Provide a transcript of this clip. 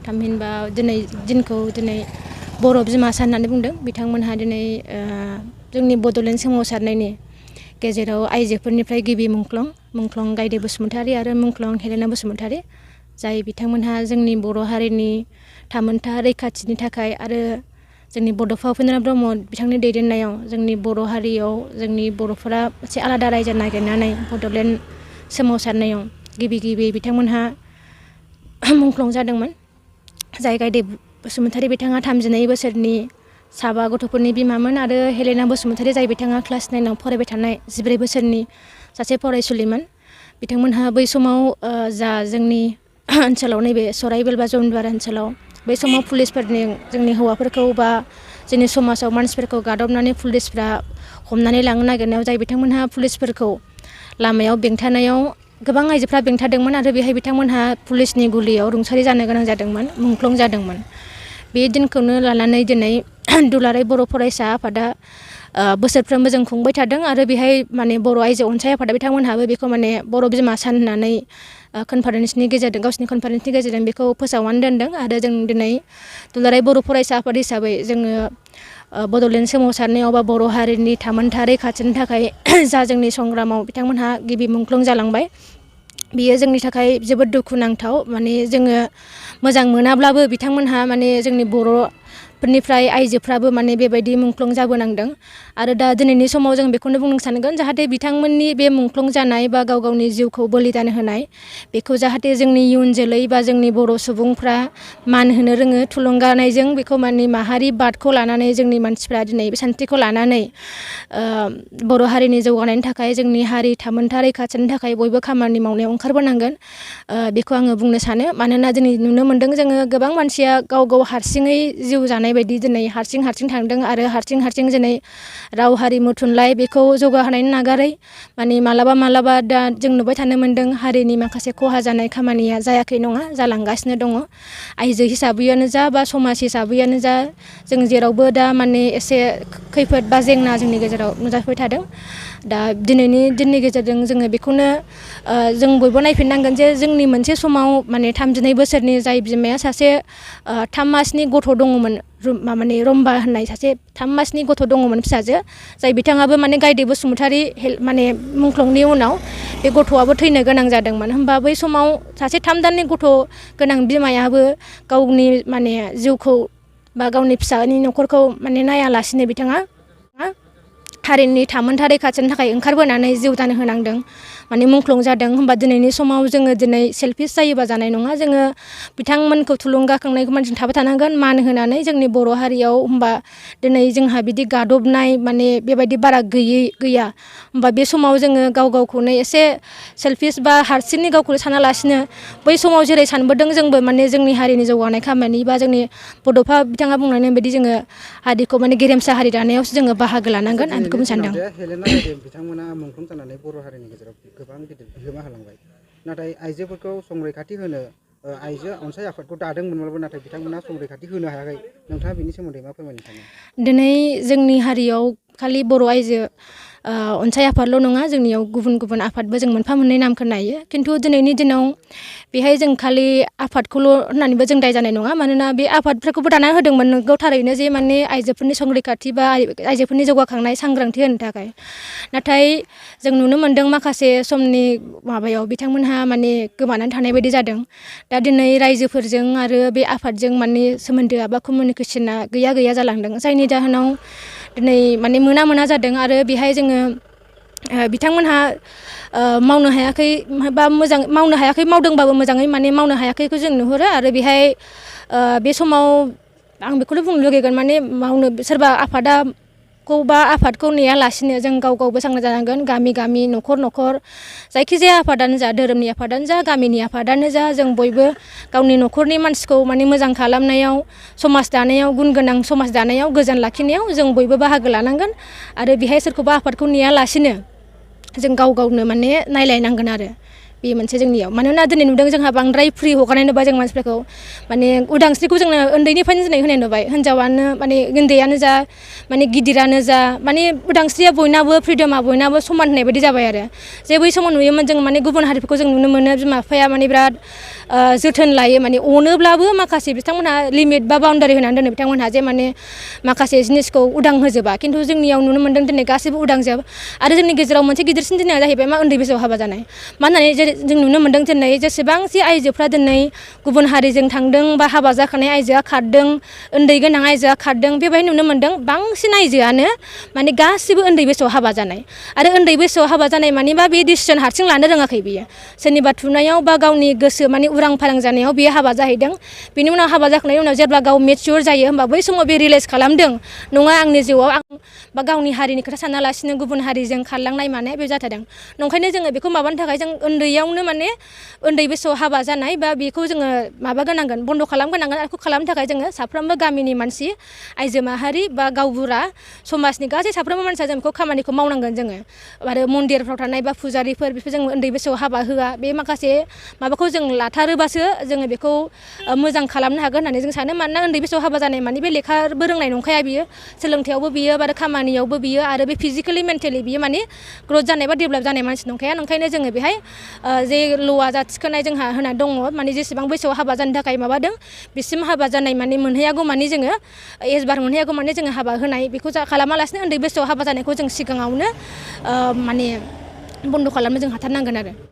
थामहिनबा दिनै दिनखौ दिनै बर' बिमा सान होननानै बुंदों। बिथांमोनहा दिनै जोंनि बड'लेण्ड सोमावसारनायनि गेजेराव आइजोफोरनिफ्राय गिबि मुंख्लं गायदे बसुमतारी आरो मुंख्लं हेलेना बसुमतारी, जाय बिथांमोनहा जोंनि बर' हारिनि थामोनथा रैखाथिनि थाखाय आरो जोंनि बड'फा उपेन्द्रनाथ ब्रह्म बिथांनि दैदेननायाव जोंनि बर' हारियाव जोंनि बर'फोरा मोनसे आलादा रायजो नागिरनानै बड'लेण्ड सोमावसारनायाव गिबि बिथांमोनहा मुंख्लं जादोंमोन। जाय गायदे बसुमतारी बिथाङा 39 बोसोरनि साबा गथ'फोरनि बिमामोन आरो हेलेना बसुमतारी जाय बिथाङा क्लास 9 आव फरायबाय थानाय 14 बोसोरनि सासे फरायसुलिमोन। बिथांमोनहा बै समाव जा जोंनि ओनसोलाव नैबे सराइबिल बा जमदुवार ओनसोलाव बै समाव पुलिसफोरनि जोंनि हौवाफोरखौ बा जोंनि समाजाव मानसिफोरखौ गादबनानै पुलिसफ्रा हमनानै लांनो नागिरनायाव जाय बिथांमोनहा पुलिसफोरखौ लामायाव बेंथानायाव गोबां आइजोफ्रा बेंथादोंमोन आरो बेहाय बिथांमोनहा पुलिसनि गुलियाव रुंसारि जानो गोनां जादोंमोन, मुंख्लं जादोंमोन। बे दिनखौनो लानानै दिनै दुलाराय बर' फरायसा आफादा बोसोरफ्रोमबो जों खुंबाय थादों आरो बेहाय माने बर' आइजो अनसाय आफादा बिथांमोनहाबो बेखौ माने बर' बिमा सान होननानै कनफारेन्सनि गेजेरजों गावसिनि कनफारेन्सनि गेजेरजों बेखौ फोसावनानै दोनदों आरो जों दिनै दुलाराय बर' फरायसा आफाद हिसाबै जोङो बड'लेण्ड सोमावसारनायाव बा बर' हारिनि थामोनथा रैखाथिनि थाखाय जा जोंनि संग्रामाव बिथांमोनहा गिबि मुंख्लं जालांबाय, बियो जोंनि थाखाय जोबोद दुखुनांथाव। माने जोङो मोजां मोनाब्लाबो बिथांमोनहा माने जोंनि बर'फोरनिफ्राय आइजोफ्राबो माने बेबायदि मुंख्लं जाबोनांदों आरो दा दिनैनि समाव जों बेखौनो बुंनो सानगोन जाहाथे बिथांमोननि बे मुंख्लं जानाय बा गाव गावनि जिउखौ बलिदान होनाय बेखौ जाहाथे जोंनि इयुन जोलै बा जोंनि बर' सुबुंफ्रा मान होनो रोङो, थुलुंगानायजों बेखौ माने माहारि बादखौ लानानै जोंनि मानसिफ्रा दिनै बे सानस्रिखौ लानानै बर' हारिनि जौगानायनि थाखाय जोंनि हारि थामोनथा रैखाथिनि थाखाय बयबो खामानि मावनायाव ओंखारबोनांगोन, बेखौ आङो बुंनो सानो। मानोना दिनै नुनो मोन्दों जोङो गोबां मानसिया गाव हारसिङै जिउ जानाय बायदि दिनै हारसिं थांदों आरो हारसिं दिनै राव हारिमु थुनलाइ बेखौ जौगाहोनायनि नागारै माने मालाबा दा जों नुबाय थानो मोन्दों हारिनि माखासे खहा जानाय खामानिया जायाखै नङा जालांगासिनो दङ। आइजो हिसाबैयानो जा बा समाज हिसाबैयानो जा जों जेरावबो दा माने एसे खैफोद बा जेंना जोंनि गेजेराव नुजाफैबाय थादों। दा दिनैनि दिननि गेजेरजों जोङो बेखौनो जों बयबो नायफिननांगोन जे जोंनि मोनसे समाव माने 32 बोसोरनि जाय बिमाया सासे 3 मासनि गथ' दङमोन, माने रम्बा होननाय सासे 3 मासनि गथ' दङमोन फिसाजो, जाय बिथाङाबो माने गायदे बसुमतारी माने मुंख्लंनि उनाव बे गथ'आबो थैनो गोनां जादोंमोन। होमबा बै समाव सासे 3 दाननि गथ' गोनां बिमायाबो गावनि माने जिउखौ बा गावनि फिसानि न'खरखौ माने नायालासिनो बिथाङा हारिनि थामोनथा रैखाथिनि थाखाय ओंखारबोनानै जिउ दान होनांदों, माने मुंख्लं जादों। होमबा दिनैनि समाव जोङो दिनै सेल्फिस जायोबा जानाय नङा, जोङो बिथांमोनखौ थुलुंगाखांनायखौ मानसिजों थाबाय थानांगोन मान होनानै जोंनि बर' हारियाव। होमबा दिनै जोंहा बिदि गादबनाय माने बेबायदि बारा गैया। होमबा बे समाव जोङो गावखौनो एसे सेल्फिस बा हारसिंनि गावखौनो सानालासिनो बै समाव जेरै सानबोदों जोंबो माने जोंनि हारिनि जौगानाय खामानि बा जोंनि बड'फा बिथाङा बुंलांनाय बायदि जोङो हारिखौ माने गेरेमसा हारि दानायावसो जोङो बाहागो लानांगोन आं बेखौ बुंनो सानदों। हेलेना गायदे बिथांमोना मुंख्लं जानानै बर' हारिनि गेजेराव गोबां गिदिर बिहोमा होलांबाय, नाथाय आइजोफोरखौ संरैखाथि होनो आइजो अनसाय आफादखौ दादोंमोनब्लाबो नाथाय बिथांमोना संरैखाथि होनो हायाखै। नोंथाङा बिनि सोमोन्दै मा फोरमायनो सानो? दिनै जोंनि हारियाव खालि बर' आइजो अनसाय आफादल' नङा, जोंनियाव गुबुन आफादबो जों मोनफा मोननै नाम खोनायो। खिन्थु दिनैनि दिनाव बेहाय जों खालि आफादखौल' होननानैबो जों दाय जानाय नङा। मानोना बे आफादफोरखौबो दानानै होदोंमोन नंगौ थारैनो, जे माने आइजोफोरनि संरैखाथि बा आइजोफोरनि जौगाखांनाय सांग्रांथि होनो थाखाय। नाथाय जों नुनो मोन्दों माखासे समनि माबायाव बिथांमोनहा माने गोमानानै थानाय बायदि जादों। दा दिनै रायजोफोरजों आरो बे आफादजों माने सोमोन्दोआ बा कमिउनिकेसना गैया जालांदों, जायनि जाहोनाव दिनै माने मोना जादों। आरो बेहाय जोङो बिथांमोनहा मावनो हायाखै बा मोजां मावनो हायाखै, मावदोंबाबो मोजाङै माने मावनो हायाखैखौ जों नुहुरो। आरो बेहाय बे समाव आं बेखौनो बुंनो लुगैगोन, माने सोरबा आफादखौ नेयालासिनो जों गावबो सांग्रां जानांगोन। गामि न'खर जायखिजाया आफादानो जा, धोरोमनि आफादानो जा, गामिनि आफादानो जा, जों बयबो गावनि न'खरनि मानसिखौ माने मोजां खालामनायाव, समाज दानायाव, गुन गोनां समाज दानायाव, गोजोन लाखिनायाव जों बयबो बाहागो लानांगोन। आरो बेहाय सोरखौबा आफादखौ नेयालासिनो जों गावनो माने नायलायनांगोन आरो बे मोनसे जोंनियाव। मानोना दिनै नुदों जोंहा बांद्राय फ्रि हगारनाय नुबाय जों मानसिफोरखौ, माने उदांस्रिखौ जोंनो उन्दैनिफ्रायनो दिनै होनाय नुबाय। हिनजावानो माने उन्दैयानो जा माने गिदिरानो जा, माने उदांस्रिया बयनाबो, फ्रिदमा बयनाबो समान होननाय बायदि जाबाय। आरो जे बै समाव नुयोमोन जों माने गुबुन हारिफोरखौ जों नुनो मोनो बिमा बिफाया माने बिराद जोथोन लायो माने अनोब्लाबो माखासे बिथांमोनहा लिमिट बा बाउन्डारि होनानै दोनो बिथांमोनहा जे माने माखासे जिनिसखौ उदां होजोबा खिन्थु जोंनियाव नुनो मोन्दों दिनै गासैबो उदां जोब आरो जोंनि गेजेराव मोनसे गिदिरसिन जेंनाया जाहैबाय मा उन्दै बैसोआव हाबा जानाय मानो होननानै जों नुनो मोन्दों दिनै जेसेबांसि आइजोफ्रा दिनै गुबुन हारिजों थांदों बा हाबा जाखानाय आइजोआ खारदों उन्दै गोनां आइजोआ खारदों बेबायदि नुनो मोन्दों बांसिन आइजोआनो माने गासिबो उन्दै बैसोआव हाबा जानाय आरो उन्दै बैसोआव हाबा जानाय मानिबा बे डिसिसन हारसिं लानो रोङाखै बियो सोरनिबा थुनायाव बा गावनि गोसो माने उरां फारां जानायाव बियो हाबा जाहैदों बिनि उनाव हाबा जाखांनायनि उनाव जेब्ला गाव मेच्युर जायो होमबा बै समाव बे रियेलाइज खालामदों नङा आंनि जिउआव आं बा गावनि हारिनि खोथा सानालासिनो गुबुन हारिजों खारलांनाय मानाय बे जाथारदों नंखायनो जोङो बेखौ माबानो थाखाय जों उन्दैयावनो माने उन्दै बैसोआव हाबा जानाय बा बेखौ जोङो माबागोनांगोन बन्द' खालामगोनांगोन आरो खालामनो थाखाय जोङो साफ्रोमबो गामिनि मानसि आइजो माहारि बा गावबुरा समाजनि गासै साफ्रोमबो मानसिया जों बेखौ खामानिखौ मावनांगोन जोङो आरो मन्दिरफ्राव थानाय बा फुजारिफोर बेफोर जों उन्दै बैसोआव हाबा होआ बे माखासे माबाखौ जों लाथारोबासो जोङो बेखौ मोजां खालामनो हागोन होननानै जों सानो मानोना उन्दै बैसोआव हाबा जानाय माने बे लेखाबो रोंनाय नंखाया बियो सोलोंथायावबो बियो आरो खामानियावबो बियो आरो बे फिजिकेलि मेन्टेलि बियो माने ग्रथ जानाय बा डेभेलप जानाय मानसि नंखाया नंखायनो जोङो बेहाय जे ल'आ जा थिखोनाय जोंहा होना दङ माने जेसेबां बैसोआव हाबा जानो थाखाय माबादों बिसिम हाबा जानाय माने मोनहैयागौ माने जोङो एज बार मोनहैयागौ माने जोङो हाबा होनाय बेखौ खालामालासिनो उन्दै बैसोआव हाबा जानायखौ जों सिगाङावनो माने बन्द' खालामनो जों हाथारनांगोन आरो